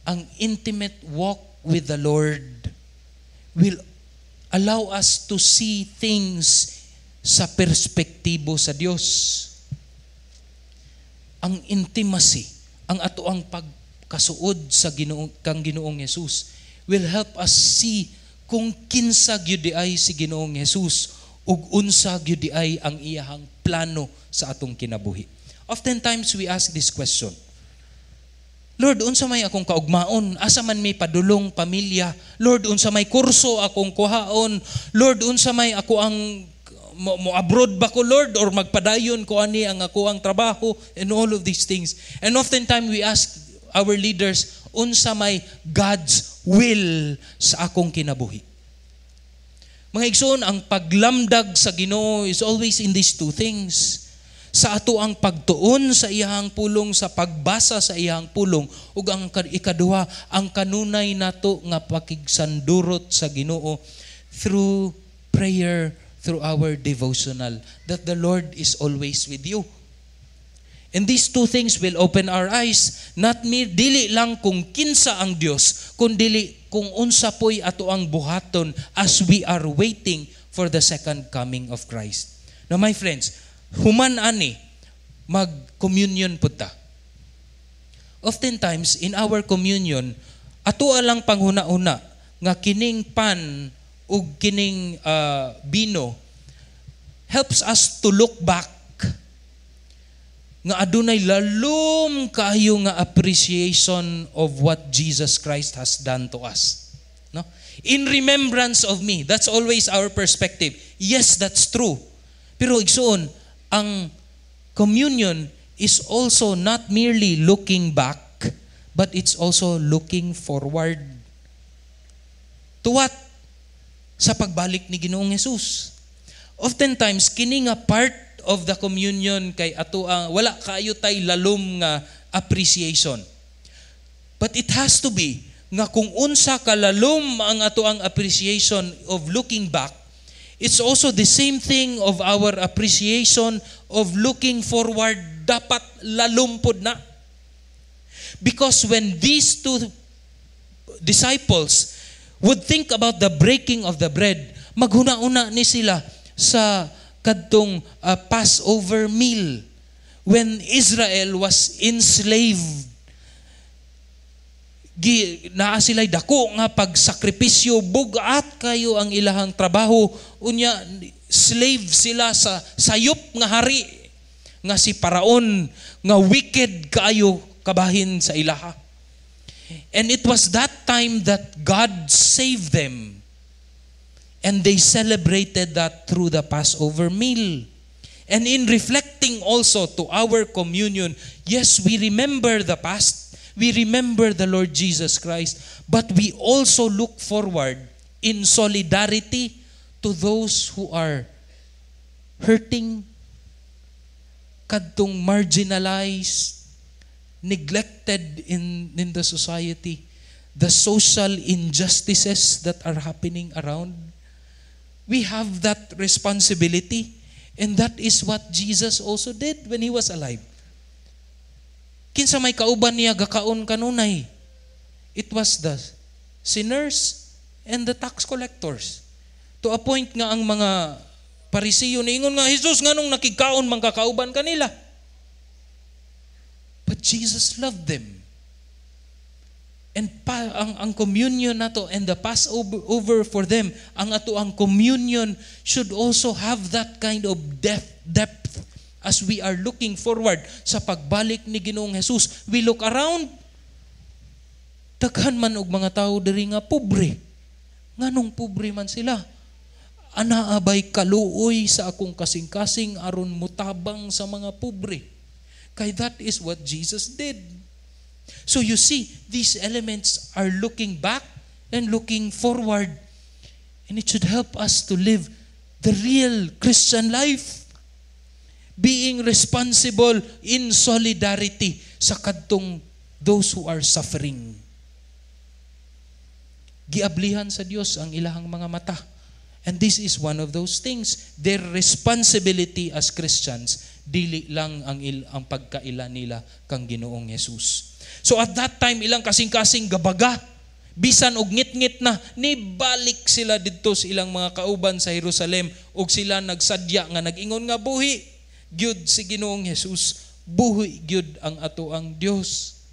ang intimate walk with the Lord, will allow us to see things sa perspektibo sa Dios. Ang intimacy, ang atoang pagkasuod sa Ginoo, kang Ginoong Jesus, will help us see kung kinsa gyud ay si Ginoong Jesus ug unsa gyud ay ang iyahang plano sa atong kinabuhi. Oftentimes we ask this question. "Lord, unsa may akong kaugmaon? Asa man may padulong pamilya? Lord, unsa may kurso akong kuhaon? Lord, unsa may ako ang mo abroad ba ko, Lord, or magpadayon ko ani ang ako ang trabaho?" And all of these things. And oftentimes we ask our leaders, "Unsa may God's will sa akong kinabuhi?" Mga igsoon, ang paglamdag sa Ginoo is always in these two things: sa ato ang pagtuon sa iyang pulong, sa pagbasa sa iyang pulong, ug ang ikaduha, ang kanunay nato nga pakigsandurot sa Ginoo through prayer, through our devotional, that the Lord is always with you. And these two things will open our eyes, not mere dili lang kung kinsa ang Dios, kundili kung unsa po'y ato ang buhaton as we are waiting for the second coming of Christ. Now, my friends, human ani, mag-communion pud ta. Oftentimes, in our communion, ato lang panghuna-una nga kining pan ug kining bino helps us to look back nga adunay lalom kaayo nga appreciation of what Jesus Christ has done to us. No? "In remembrance of me." That's always our perspective. Yes, that's true. Pero igsuon, ang communion is also not merely looking back, but it's also looking forward. To what? Sa pagbalik ni Ginoong Jesus. Oftentimes, kini nga part of the communion kay ato ang wala kaayo tay lalom nga appreciation. But it has to be nga kung unsa kalalom ang ato ang appreciation of looking back, it's also the same thing of our appreciation of looking forward. Dapat lalom pod na. Because when these two disciples would think about the breaking of the bread, maghuna-una ni sila sa kadtong Passover meal when Israel was enslaved. Gi, naa sila'y dako nga pagsakripisyo, bugat kayo ang ilahang trabaho, unya slave sila sa sayop nga hari nga si Paraon nga wicked kaayo kabahin sa ilaha. And it was that time that God saved them, and they celebrated that through the Passover meal. And in reflecting also to our communion, yes, we remember the past. We remember the Lord Jesus Christ, but we also look forward in solidarity to those who are hurting, kadtong marginalized, neglected in the society, the social injustices that are happening around. We have that responsibility, and that is what Jesus also did when He was alive. Kinsa may kauban niya gakaon kanunay? It was the sinners and the tax collectors. To a point nga ang mga Parisiyo niingon nga, "Jesus, nganong nakigkaon man kakauban kanila?" But Jesus loved them. And ang communion nato and the Passover over for them, ang ato ang communion should also have that kind of depth as we are looking forward sa pagbalik ni Ginoong Jesus. We look around, daghan man og mga tao diri nga pobre. Nganong pobre man sila? Anaa bay kaluoy sa akong kasing-kasing aron mutabang sa mga pobre? Kay that is what Jesus did. So you see, these elements are looking back and looking forward. And it should help us to live the real Christian life. Being responsible in solidarity sa kadtong those who are suffering. Giablihan sa Dios ang ilahang mga mata. And this is one of those things. Their responsibility as Christians, dili lang ang pagkaila nila kang Ginoong Jesus. So at that time, ilang kasing-kasing gabaga, bisan og ngit-ngit na, nibalik sila didto sa ilang mga kauban sa Jerusalem ug sila nagsadya nga nag-ingon nga buhi gyud si Ginoong Jesus, buhi gyud ang ato ang Dios.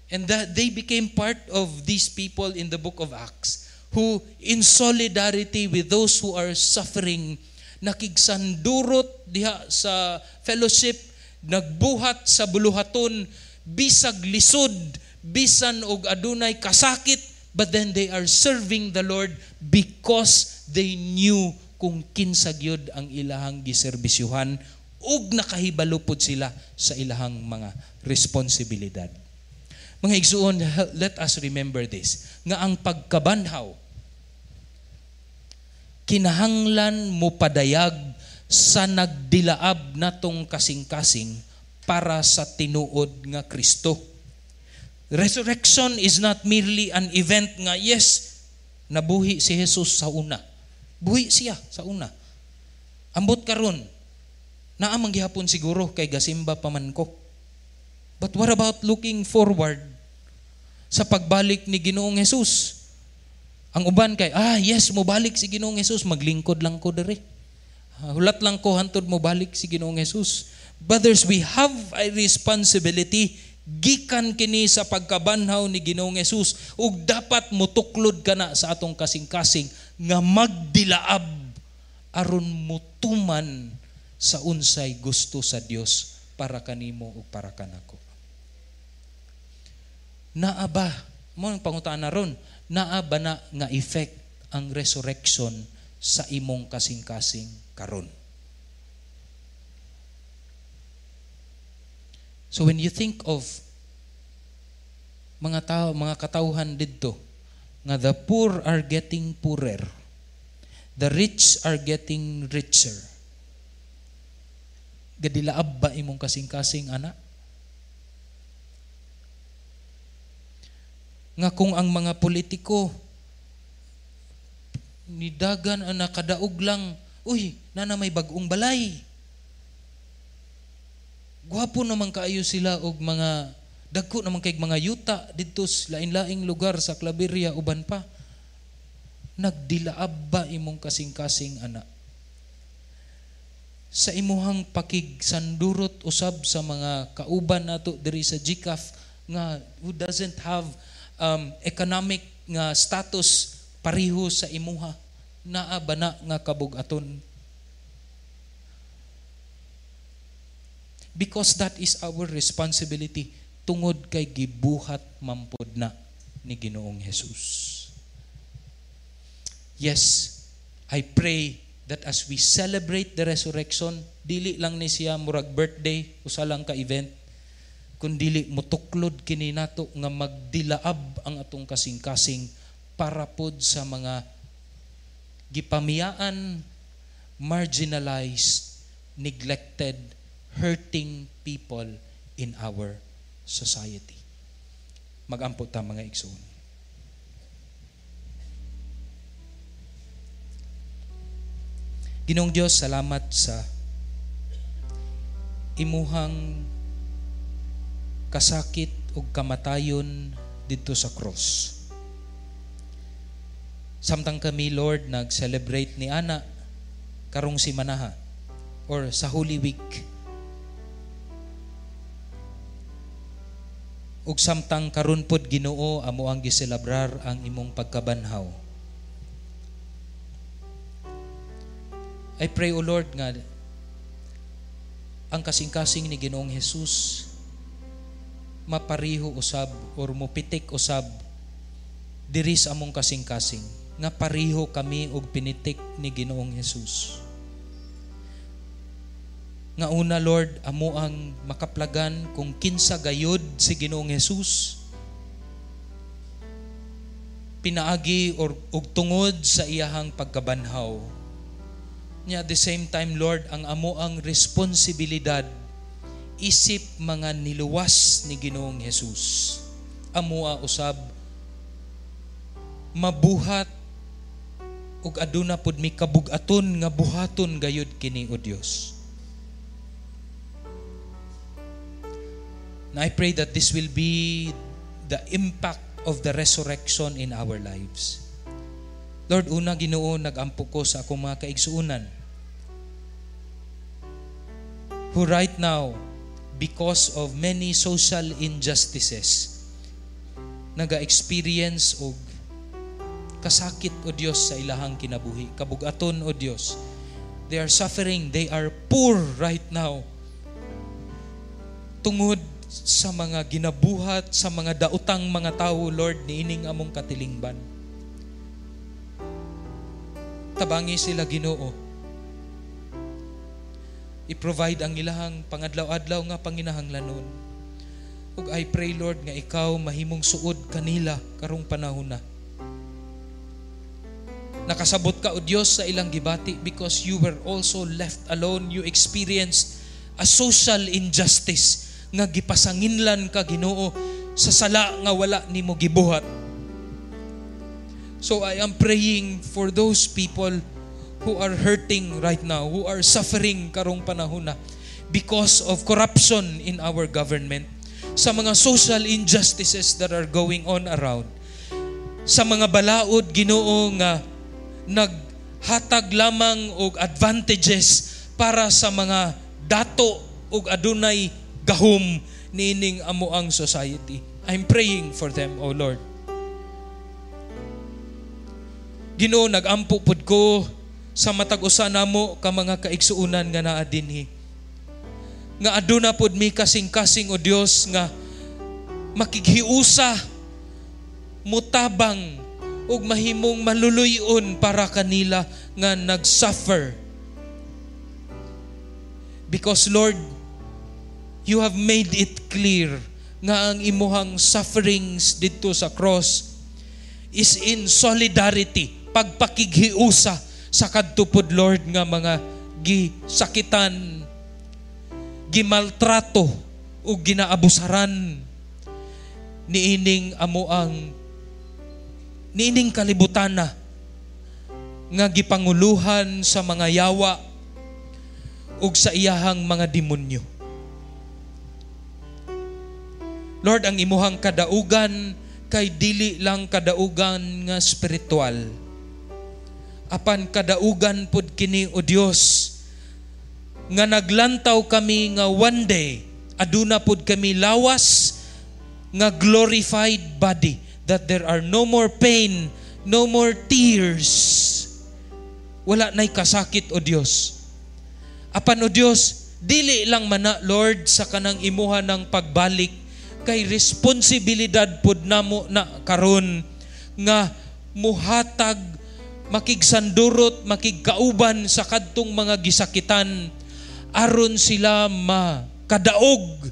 And that they became part of these people in the book of Acts who, in solidarity with those who are suffering, nakigsandurot diha sa fellowship. Nagbuhat sa buluhaton bisag lisod, bisan og adunay kasakit, but then they are serving the Lord because they knew kung kinsa gyud ang ilahang giserbisyuhan ug nakahibalo pod sila sa ilahang mga responsibilidad. Mga igsuon, let us remember this, nga ang pagkabanhaw kinahanglan mo padayag sa nagdilaab natong kasing-kasing para sa tinuod nga Kristo. Resurrection is not merely an event nga yes, nabuhi si Jesus sa una. Buhi siya sa una. Ambot karon, naa man gihapon siguro kay gasimba pa man ko. But what about looking forward sa pagbalik ni Ginoong Jesus? Ang uban kay, yes, mobalik si Ginoong Jesus, maglingkod lang ko diri. Hulat lang ko hantod mobalik si Ginoong Jesus. Brothers, we have a responsibility gikan kini sa pagkabanhaw ni Ginoong Jesus ug dapat mutuklod kana sa atong kasing-kasing nga magdilaab aron mutuman sa unsay gusto sa Dios para kanimo ug para kanako. Naa ba, mo ang pangutana ron, naa ba na nga effect ang resurrection sa imong kasing-kasing karon? So when you think of mga tao, mga katawhan didto nga the poor are getting poorer, the rich are getting richer, gadilaab ba imong kasing-kasing ana? Nga kung ang mga politiko nidagan ang nakadaog lang, uy, nana may bag-ong balay. Gwapo naman kaayo sila og mga dagko naman kay mga yuta didto sa lain-laing lugar sa Claveria uban pa. Nagdilaab ba imong kasing-kasing ana? Sa imuhang pakigsandurot usab sa mga kauban nato diri sa GCAF nga who doesn't have economic nga status pareho sa imuha, naa ba na nga kabug-aton? Because that is our responsibility tungod kay gibuhat mampod na ni Ginoong Jesus. Yes, I pray that as we celebrate the resurrection, dili lang ni siya murag birthday, usa lang ka event, kundili mutuklod kini nato nga magdilaab ang atong kasing-kasing para pod sa mga gipamiyaan, marginalized, neglected, hurting people in our society. Magampo ta, mga igsoon. Ginoong Dios, salamat sa imuhang kasakit ug kamatayon didto sa cross. Samtang kami, Lord, nag-celebrate ni Ana karong simanaha or sa Holy Week, ug samtang karon pod, Ginoo, amo ang giselebrar ang imong pagkabanhaw. I pray, O Lord, nga ang kasing-kasing ni Ginoong Jesus mapariho usab or mupitik usab diri sa among kasing-kasing, nga pariho kami og pinitik ni Ginoong Jesus. Nga una, Lord, amo ang makaplagan kung kinsa gayod si Ginoong Jesus, pinaagi or og tungod sa iyahang pagkabanhaw. Nya at the same time, Lord, ang amo ang responsibilidad isip mga niluwas ni Ginoong Jesus. Amoa usab mabuhat ug aduna pud mi kabug-aton nga buhaton gayud kini, o Dios. And I pray that this will be the impact of the resurrection in our lives. Lord, una, Ginoo, nagampo ko sa akong mga kaigsuonan who right now, because of many social injustices, naga-experience og kasakit, o Dios, sa ilahang kinabuhi. Kabugaton, o Dios. They are suffering. They are poor right now. Tungod sa mga ginabuhat sa mga daotang mga tawo, Lord, niining among katilingban. Tabangi sila, Ginoo. I-provide ang ilahang pangadlaw-adlaw nga panginahanglanon. Ug I pray, Lord, nga ikaw mahimong suod kanila karong panahon na. Nakasabot ka, O Dios, sa ilang gibati because you were also left alone. You experienced a social injustice nga gipasanginlan ka, Ginoo, sa sala nga wala nimo gibuhat. So I am praying for those people who are hurting right now, who are suffering karong panahon na because of corruption in our government, sa mga social injustices that are going on around, sa mga balaod, Ginoo, nga naghatag lamang og advantages para sa mga dato ug adunay gahom niining amoang society. I'm praying for them, O Lord. Ginoo, nagampo pud ko sa matag usa namo ka mga kaigsuonan nga naa dinhi. Nga aduna pud mi kasing-kasing, O Dios, nga makighiusa, mutabang ug mahimong maluluy-on para kanila nga nag-suffer. Because, Lord, you have made it clear nga ang imuhang sufferings didto sa cross is in solidarity, pagpakighiusa sa kadto pod, Lord, nga mga gisakitan, gimaltrato ug ginaabusaran niining amoang niining kalibutana nga gipanguluhan sa mga yawa ug sa iyahang mga demonyo. Lord, ang imuhang kadaugan kay dili lang kadaugan nga spiritual. Apan kadaugan pod kini, O Dios, nga naglantaw kami nga one day aduna pod kami lawas nga glorified body, that there are no more pain, no more tears. Wala na'y kasakit, O Dios. Apan, O Dios, dili lang mana, Lord, sa kanang imuha ng pagbalik, kay responsibilidad pod namo na karon nga muhatag, makigsandurot, makigkauban sa kadtong mga gisakitan aron sila makadaog,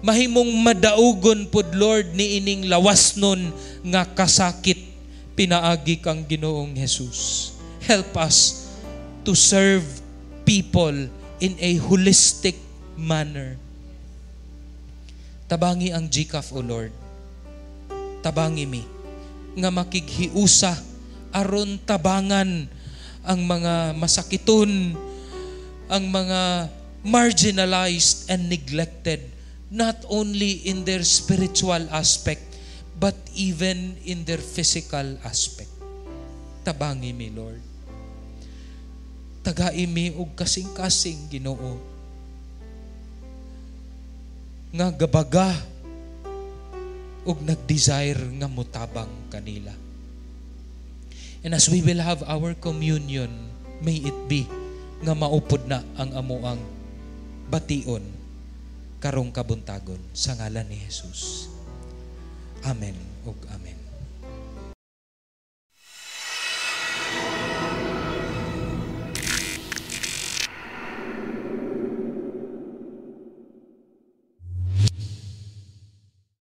mahimong madaugon pod, Lord, niining lawas nun nga kasakit pinaagi kang Ginoong Jesus. Help us to serve people in a holistic manner. Tabangi ang GCAF, O Lord. Tabangi mi nga makighiusa aron tabangan ang mga masakiton, ang mga marginalized and neglected, not only in their spiritual aspect, but even in their physical aspect. Tabangi mi, Lord. Tagai mi og kasing-kasing, Ginoo, nga gabaga ug nag-desire nga mutabang kanila. And as we will have our communion, may it be nga maupod na ang amoang bation karong kabuntagon sa ngalan ni Jesus. Amen ug amen.